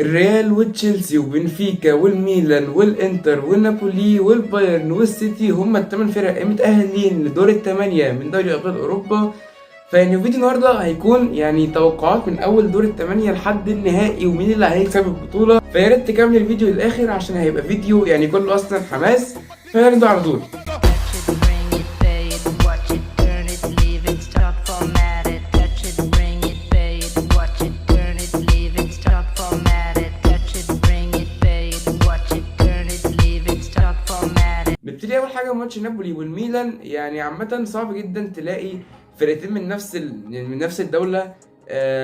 الريال وتشيلسي وبنفيكا والميلان والانتر والنابولي والبايرن والسيتي هم الثمان فرق المتأهلين لدور الثمانية من دوري أبطال أوروبا. فيعني فيديو النهارده هيكون يعني توقعات من أول دور الثمانية لحد النهائي ومين اللي هيكسب البطولة. فيا ريت تكمل الفيديو للآخر عشان هيبقى فيديو يعني كله أصلا حماس. فيلا على طول. Touch it, bring it, pay it, watch it, turn it, leave it, stop, format it. Touch it, bring it, pay it, watch it, turn it, leave it, stop, format it. Touch it, bring it, pay it, watch it, turn it, leave it, stop, format it. نبتدي اول حاجة ماتش نابولي والميلان. يعني عامة صعب جدا تلاقي فرقتين يعني من نفس الدوله،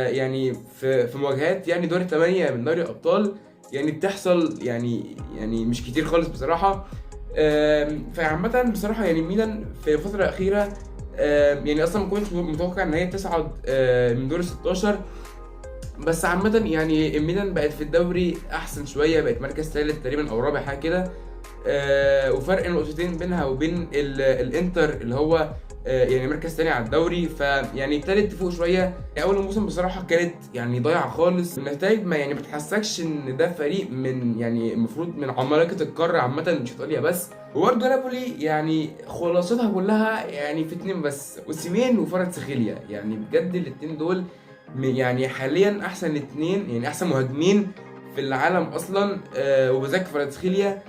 يعني في مواجهات يعني دور الثمانية من دوري الابطال، يعني بتحصل يعني مش كتير خالص بصراحه. فعامه بصراحة يعني ميلان في الفترة الاخيرة يعني اصلا ما كنتش متوقع ان هي تصعد من دور ال 16، بس عامة يعني الميلان بقت في الدوري أحسن شوية، بقت مركز ثالث تقريبا أو رابع حاجة كده، وفرق نقطتين بينها وبين الانتر اللي هو يعني مركز تاني على الدوري، فيعني ابتدت تفوق شوية. يعني أول الموسم بصراحة كانت يعني ضايعة خالص، النتائج ما يعني بتحسكش إن ده فريق من يعني المفروض من عمالقة القارة عامة، مش إيطاليا بس. وبرضه نابولي يعني خلاصتها كلها يعني في اتنين بس، اوسيمين وفاراتسخيليا. يعني بجد الاتنين دول يعني حاليا احسن اتنين، يعني احسن مهاجمين في العالم اصلا، وبالذات كفاراتسخيليا.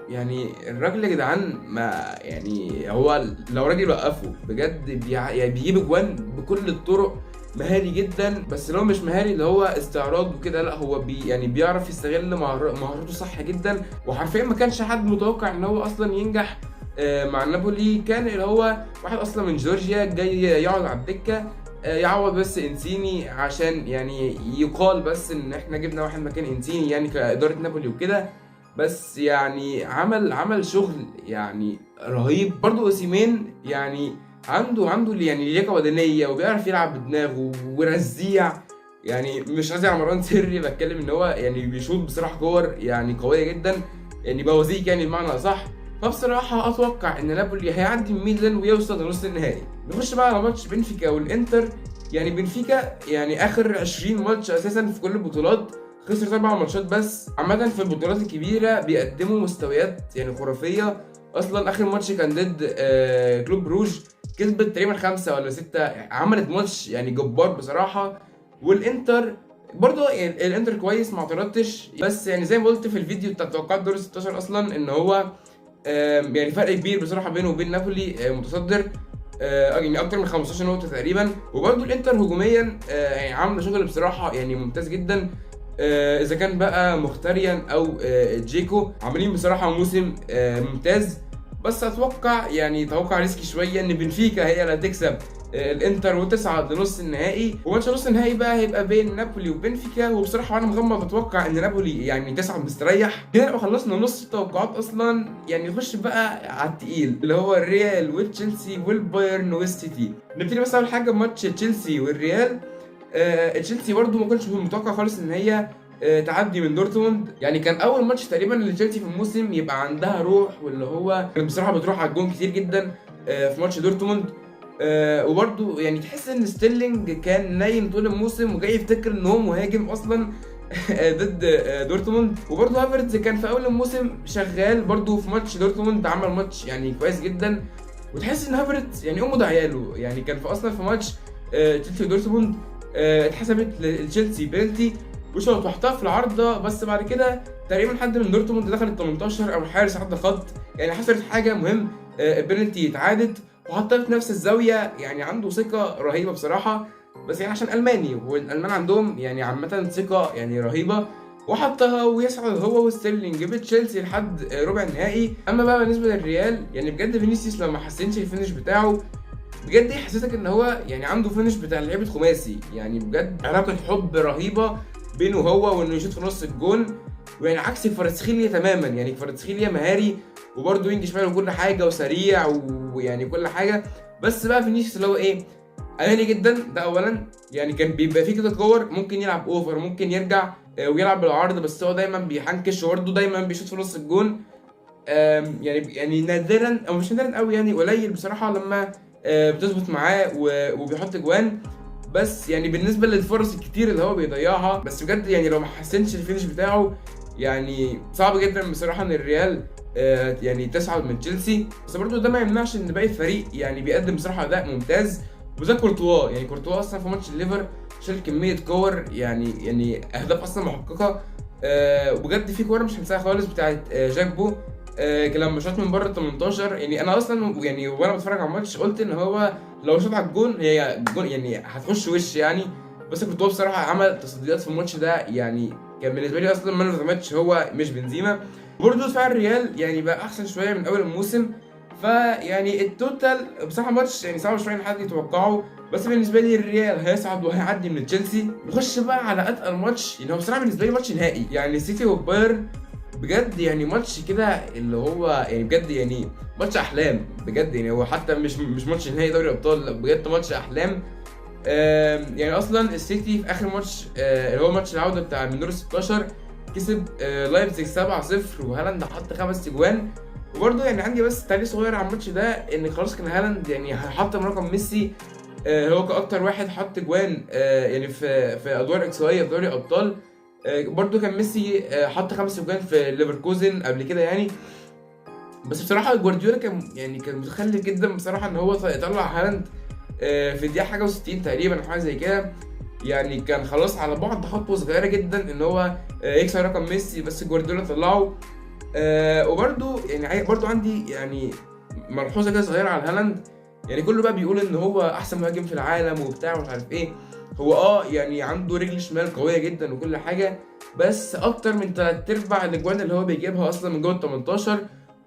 يعني الراجل يا جدعان ما يعني هو لو راجل وقفه بجد يعني بيجيب اجوان بكل الطرق، مهاري جدا، بس لو مش مهاري اللي هو استعراض وكده، لا هو يعني بيعرف يستغل مهارته صح جدا. وحرفيا ما كانش حد متوقع ان هو اصلا ينجح مع نابولي، كان اللي هو واحد اصلا من جورجيا جاي يقعد على الدكة يعوض بس انسيني، عشان يعني يقال بس ان احنا جبنا واحد مكان انسيني يعني كادارة نابولي وكده، بس يعني عمل شغل يعني رهيب. برضو اوسيمين يعني عنده يعني لياقه بدنية وبيعرف يلعب بدماغه ورزيع، يعني مش قصدي على مروان سري، بتكلم ان هو يعني بيشوط بصراحة كور يعني قوية جدا، يعني بوازيك يعني بمعنى اصح. فبصراحة أتوقع إن نابولي هيعدي من ميلان ويوصل لنص النهائي. نخش بقى على ماتش بنفيكا والإنتر. يعني بنفيكا يعني آخر 20 ماتش أساسا في كل البطولات خسرت أربع ماتشات بس. عامة في البطولات الكبيرة بيقدموا مستويات يعني خرافية. أصلا آخر ماتش كان ضد كلوب بروج، كسبت تقريبا خمسة ولا ستة، عملت ماتش يعني جبار بصراحة. والإنتر برضه يعني الانتر كويس ما اعترضتش، بس يعني زي ما قلت في الفيديو بتاع توقعات دور 16 اصلا ان هو يعني فرق كبير بصراحة بينه وبين نابولي متصدر، يعني اكتر من 15 نقطة تقريبا. وبرضه الانتر هجوميا يعني عامله شغل بصراحة يعني ممتاز جدا، اذا كان بقى مختاريان او جيكو عاملين بصراحة موسم ممتاز. بس اتوقع يعني توقع risky شوية ان بنفيكا هي اللي هتكسب الانتر وتصعد لنص النهائي. وماتش نص النهائي بقى هيبقى بين نابولي وبنفيكا، وبصراحة وانا مغمض اتوقع ان نابولي يعني تصعد مستريح كده. نبقى خلصنا نص التوقعات اصلا، يعني نخش بقى على التقيل اللي هو الريال وتشيلسي والبايرن والسيتي. نبتدي بس اول حاجة بماتش تشيلسي والريال. تشيلسي برضو ما كنتش متوقع خالص ان هي تعدي من دورتموند. يعني كان اول ماتش تقريبا لتشيلسي في الموسم يبقى عندها روح، واللي هو كانت بصراحة بتروح على الجون كتير جدا في ماتش دورتموند. وبرضو يعني تحس ان ستيرلينج كان نايم طول الموسم وجاي يفتكر ان هو مهاجم اصلا ضد دورتموند. وبرضو هافرتز كان في اول الموسم شغال، برضو في ماتش دورتموند عمل ماتش يعني كويس جدا. وتحس ان هافرتز يعني امه ده عياله، يعني كان في اصلا في ماتش تشيلسي ودورتموند اتحسبت لتشيلسي بينالتي وشوط وحطها في العارضه، بس بعد كده تقريبا حد من دورتموند دخل ال 18 او الحارس عدى خط، يعني حصلت حاجة مهم البينالتي اتعادت وحطها في نفس الزاويه. يعني عنده ثقة رهيبة بصراحه، بس يعني عشان الماني والالمان عندهم يعني عامة ثقة يعني رهيبه، وحطها ويصعد هو وستيرلينج بتشيلسي لحد ربع النهائي. اما بقى بالنسبة للريال، يعني بجد فينيسيوس لو ما حسنش ال finish بتاعه بجد يحسسك ان هو يعني عنده finish بتاع لعيبة خماسي، يعني بجد علاقة حب رهيبة بينه هو وانه يشوط في نص الجون، ويعني عكس كفاراتسخيليا تماما. يعني كفاراتسخيليا مهاري وبرده wing شمال وكل حاجة وسريع ويعني كل حاجه، بس بقى فينيسيوس اللي هو ايه اناني جدا ده اولا، يعني كان بيبقى فيه كده كور ممكن يلعب over، ممكن يرجع ويلعب بالعرض، بس هو دايما بيحنكش وبرده دايما بيشوط في نص الجون. يعني نادرا او مش نادرا قوي، يعني قليل بصراحة لما بتظبط معاه وبيحط جوان. بس يعني فينيسيوس يعني بس يعني بالنسبة للفرص الكتير اللي هو بيضيعها، بس بجد يعني لو ما حسنش ال finish بتاعه يعني صعب جدا بصراحة ان الريال يعني تصعد من تشيلسي. بس برضه ده ما يمنعش ان باقي الفريق يعني بيقدم بصراحة اداء ممتاز، وبالذات كورتوا. يعني كورتوا اصلا في ماتش الليفر شال كمية كور يعني اهداف اصلا محققة. وبجد في كورة مش هنساها خالص بتاعت جاكبو، لما شاط من بره 18. يعني انا اصلا يعني وانا بتفرج على الماتش قلت ان هو لو شاط على الجون هي الجون يعني هتخش وش يعني، بس كورتوا بصراحة عمل تصديات في الماتش ده، يعني كان بالنسبة لي اصلا man of the match هو مش بنزيما. برضه دفاع الريال يعني بقى احسن شوية من اول الموسم، فيعني ال total بصراحة ماتش يعني صعب شوية ان حد يتوقعه، بس بالنسبة لي الريال هيصعد وهيعدي من تشيلسي. نخش بقى على اتقل ماتش اللي هو بصراحة بالنسبة لي ماتش نهائي، يعني سيتي والبايرن. بجد يعني ماتش كده اللي هو يعني بجد يعني ماتش احلام بجد، يعني هو حتى مش ماتش نهائي دوري ابطال، لا بجد ماتش احلام. يعني اصلا السيتي في اخر ماتش اللي هو ماتش العودة بتاع من دور 16 كسب لايبزيج 7-0 وهالاند حط 5 اجوان. وبرده يعني عندي بس تعليق صغير على الماتش ده، ان خلاص كان هالاند يعني هيحطم رقم ميسي، هو كاكتر واحد حط جوان يعني في ادوار اقصائيه في دوري ابطال. برده كان ميسي حط 5 اجوان في ليفركوزن قبل كده يعني. بس بصراحة جوارديولا كان متخلف جدا بصراحة ان هو يطلع هالاند في الدقيقة حاجة و60 تقريبا او حاجة زي كده، يعني كان خلاص على بعد خطوة صغيرة جدا ان هو يكسر رقم ميسي، بس جوارديولا طلعه. وبرده يعني برده عندي يعني ملحوظة كده صغيرة على هالاند، يعني كله بقى بيقول ان هو احسن مهاجم في العالم وبتاع ومش عارف ايه، هو يعني عنده رجل شمال قوية جدا وكل حاجة، بس اكتر من 3/4 الاجوان اللي هو بيجيبها اصلا من جوه ال 18،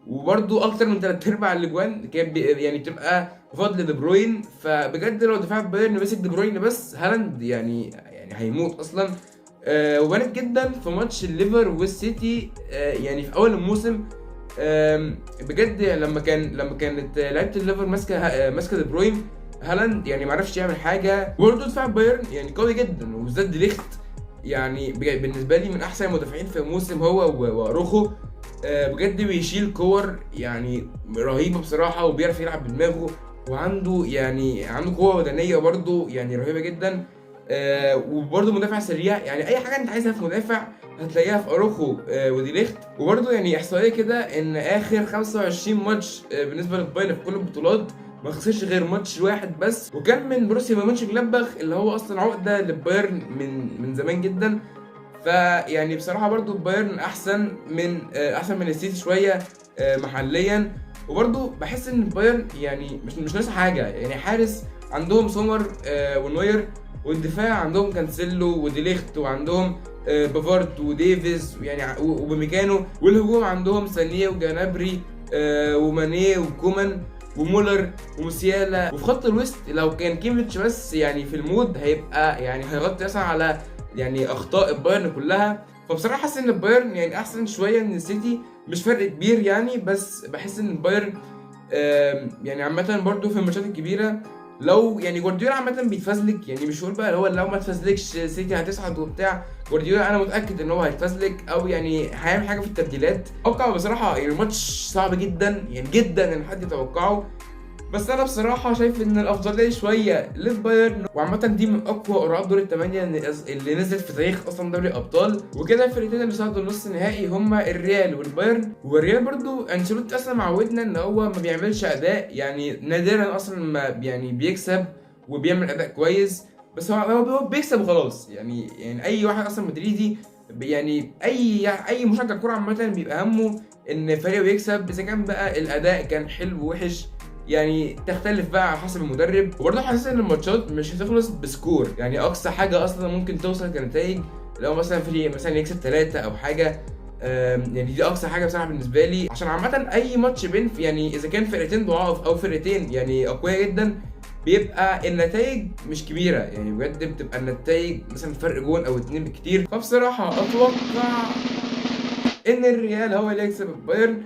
وبرده اكتر من 3/4 الاجوان كان يعني بتبقى بفضل دي بروين. فبجد لو دفاع بايرن مسك دي بروين بس هالاند يعني هيموت اصلا. وبانت جدا في ماتش الليفر والسيتي، يعني في اول الموسم. بجد لما كانت لعيبة الليفر ماسكه دي بروين، هالاند يعني ما عرفش يعمل حاجة. وبرده دفاع بايرن يعني قوي جدا، وبالذات دي ليخت، يعني بالنسبة لي من احسن المدافعين في الموسم هو واروخو. بجد بيشيل كور يعني رهيبة بصراحة، وبيعرف يلعب بدماغه، وعنده يعني عنده قوة بدنية برده يعني رهيبة جدا. وبرده مدافع سريع، يعني اي حاجة انت عايزها في مدافع هتلاقيها في اروخو ودي ليخت. وبرده يعني احصائية كده ان اخر 25 ماتش بالنسبة للبايرن في كل البطولات ما خسرش غير ماتش واحد بس، وكان من بروسيا مونشنجلادباخ اللي هو اصلا عقده للبايرن من زمان جدا. فيعني بصراحة برده البايرن احسن من السيتي شوية محليا. وبرده بحس ان البايرن يعني مش ناقص حاجة، يعني حارس عندهم سومر ونوير، والدفاع عندهم كانسيلو وديليخت، وعندهم بافارد وديفيز يعني وبميكانو، والهجوم عندهم سانيه وجنابري وماني وكومان ومولر وموسيالا. وفي خط الوسط لو كان كيميتش بس يعني في ال mood هيبقى يعني هيغطي اصلا على يعني اخطاء البايرن كلها. فبصراحة حاسس ان البايرن يعني احسن شوية من السيتي، مش فرق كبير يعني، بس بحس ان البايرن يعني عامة برضو في الماتشات الكبيرة لو يعني جوارديولا عامة بيتفزلك، يعني مش هقول بقى هو لو ما تفزلكش سيتي هتصعد وبتاع، جوارديولا انا متاكد ان هو هيتفزلك او يعني هيعمل حاجة في التبديلات. اتوقع بصراحة يعني الماتش صعب جدا يعني جدا ان حد يتوقعه، بس انا بصراحة شايف ان الافضلية شوية للبايرن. وعامة دي من اقوى قرعات دور الثمانية اللي نزلت في تاريخ اصلا دوري الابطال وكده. الفرقتين اللي صعدوا النص النهائي هما الريال والبايرن. والريال برضو انشيلوتي اصلا معودنا ان هو ما بيعملش اداء، يعني نادرا اصلا ما يعني بيكسب وبيعمل اداء كويس، بس هو بيكسب وخلاص. يعني اي واحد اصلا مدريدي يعني اي مشجع كورة عامة بيبقى همه ان فريقه يكسب، اذا كان بقى الاداء كان حلو وحش يعني تختلف بقى على حسب المدرب. وبرضه حاسس ان الماتشات مش هتخلص ب score، يعني اقصى حاجة اصلا ممكن توصل كنتائج لو مثلا فريق مثلا يكسب 3 او حاجة، يعني دي اقصى حاجة بصراحة بالنسبة لي. عشان عامة اي ماتش بين يعني اذا كان فرقتين ضعاف او فرقتين يعني اقوياء جدا بيبقى النتائج مش كبيرة، يعني بجد بتبقى النتائج مثلا فرق جون او 2 بالكتير. فبصراحة اتوقع ان الريال هو اللي يكسب البايرن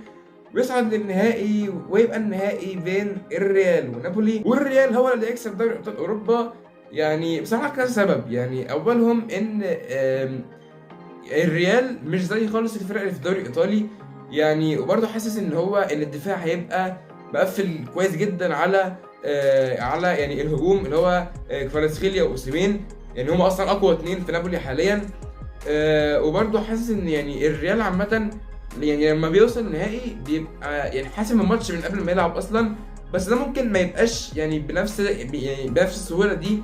ويصعد للنهائي، ويبقى النهائي بين الريال ونابولي، والريال هو اللي يكسب دوري ابطال اوروبا. يعني بصراحة كذا سبب، يعني اولهم ان الريال مش زي خالص الفرق اللي في الدوري الايطالي، يعني وبرضه حاسس ان هو ان الدفاع هيبقى مقفل كويس جدا على على يعني الهجوم اللي هو كفاراتسخيليا واوسيمين، يعني هم اصلا اقوى اتنين في نابولي حاليا. وبرده حاسس ان يعني الريال عامة يعني لما بيوصل النهائي بيبقى يعني حاسم الماتش من قبل ما يلعب اصلا، بس ده ممكن ما يبقاش يعني بنفس السهولة دي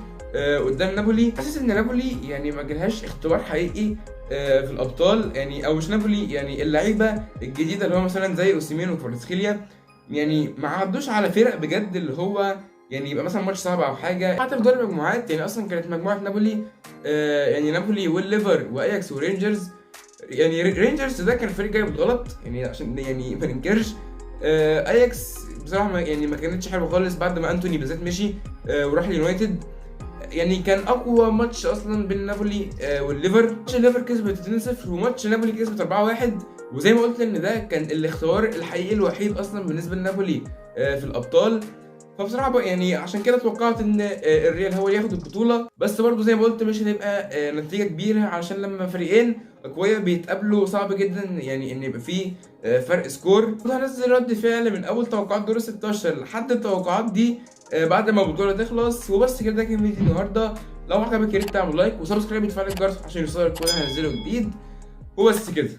قدام نابولي. حاسس ان نابولي يعني ما جالهاش اختبار حقيقي في الابطال، يعني او مش نابولي يعني اللعيبة الجديدة اللي هو مثلا زي اوسيمين وكفاراتسخيليا، يعني ما عدوش على فرق بجد اللي هو يعني يبقى مثلا ماتش صعب او حاجة. حتى في دوري المجموعات يعني اصلا كانت مجموعة نابولي يعني نابولي والليفر واياكس ورينجرز، يعني رينجرز ده كان فريق جاي بالغلط يعني عشان يعني ما ننكرش. اياكس بصراحة ما كانتش حلوة خالص بعد ما انتوني بالذات مشي وراح اليونايتد. يعني كان اقوى ماتش اصلا بين نابولي والليفر، ماتش الليفر كسبت 2-0 وماتش نابولي كسبت 4-1. وزي ما قلت ان ده كان الاختبار الحقيقي الوحيد اصلا بالنسبة لنابولي في الابطال. فبصراحة بقى يعني عشان كده توقعت ان الريال هو اللي ياخد البطولة، بس برضو زي ما قلت مش هتبقى نتيجة كبيرة، علشان لما فريقين اقوياء بيتقابلوا صعب جدا يعني ان يبقى فيه فرق score. هنزل رد فعل من اول توقعات دور 16 لحد التوقعات دي بعد ما البطولة تخلص. وبس كده، ده كان فيديو النهارده. لو عجبك يا ريت تعمل like و subscribe وتفعل الجرس عشان يوصلك كل ما هنزله جديد. وبس كده.